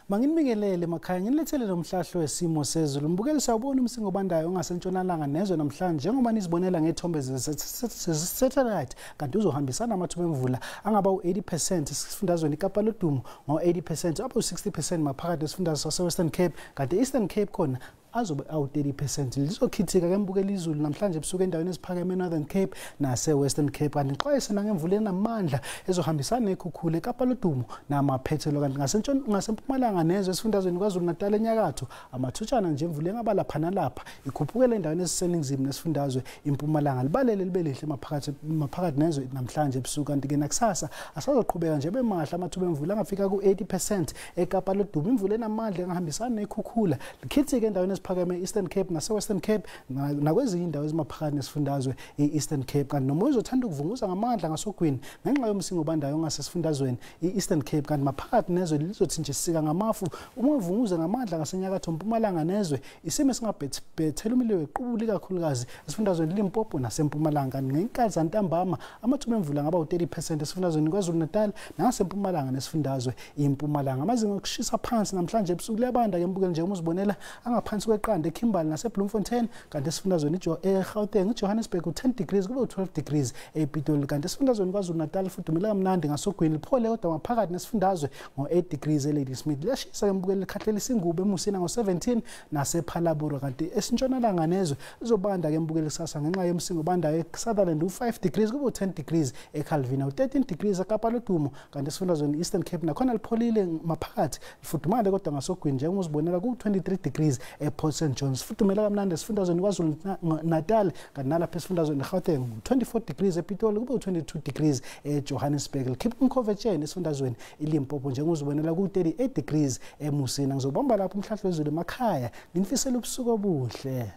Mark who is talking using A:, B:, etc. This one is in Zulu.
A: Manginibingelele emakhaya, nginilethele lo mhlahlo wesimo sezulu. Mbukeli, sawubona umsingo obandayo ongasentshonalanga nezwe namhlanje njengoba nizibonela ngethombe ze-satellite, kanti uzohambisana amathuba emvula angaba u-80% esifundazweni iKapa Lodumo, ngo-80% up u-60% maphakathi esifundazwe sase-Western Cape, kanti e-Eastern Cape khona azobe awu-30%. Lizokhithika ke mbukeli izulu namhlanje ebusuku endaweni eziphakeme e-Northern Cape nase-Western Cape, kanti nixwayise nangemvula enamandla ezohambisana nekhukhula eKapa Lodumo namaphethelo. Kanti ngasempumalanga nezwe esifundazweni KwaZulu Natal enyakatho, amathutshana nje emvula engaba lapha nalapha ikhuphukele endaweni eziseningizimu nesifundazwe impumalanga. Libalele libe lihle maphakathi nezwe namhlanje ebusuku, kanti-ke nakusasa asazoqhubeka nje bemahle amathuba emvula angafika ku-80% eKapa Lodumo. Imvula enamandla engahambisana nekhukhula likhithike endaweni eziphakeme e-Eastern Cape nase-Western Cape nakwezinye indawo ezimaphakathi nesifundazwe i-Eastern Cape, kanti nomoya uzothanda ukuvunguza ngamandla ngasogwini ngenxa yomsingo obandayo ongasesifundazweni i-Eastern Cape. Kanti maphakathi nezwe lizothi nje sika ngamafu, uma uvunguze ngamandla ngasenyakatho mpumalanga nezwe, isimo esingabhethela umlilo wequbula ikakhulukazi esifundazweni Limpopo nasempumalanga. Kanti ngenkathi zantambama amathuba emvula ngaba u-30% esifundazweni KwaZulu Natal nangasempumalanga nesifundazwe impumalanga. Amazinga okushisa phansi namhlanje ebusuku liyabanda ke mbukeli, njengoba uzibonela angaphansi kweqanda eKimberley naseBloemfontein, kanti esifundazweni eGauteng iJohannesburg u-10 degrees kube u-12 degrees ePitoli. Kanti esifundazweni KwaZulu Natal fudumele kamnandi ngasogwini, liphole kodwa maphakathi nesifundazwe ngo-8 degrees eLadysmith. Liyashisa ke mbukeli, likhahlela isingubo eMusina ngo-17 nasePhalaborwa. Kanti esintshonalanga nezwe lizobanda ke mbukeli kusasa ngenxa yomsingo obandayo eSutherland u-5 degrees kube u-10 degrees eCalvina, u-13 degrees eKapa Lodumo. Kanti esifundazweni Eastern Cape nakhona lipholile maphakathi, lifudumale kodwa ngasogwini njengoba uzibonela ku-23 degrees ePort St Johns. Fudumele kamnandi esifundazweni KwaZulu Natal, kanti nalapha esifundazweni Gauteng 24 degrees ePitoli kube u-22 degrees eJohannesburg. Likhipha umkhovetsheni esifundazweni iLimpopo njengoba uzibonela ku-38 degrees eMusina. Ngizobamba lapho umhlahlo wezulu emakhaya, nginifisela ubusuku obuhle.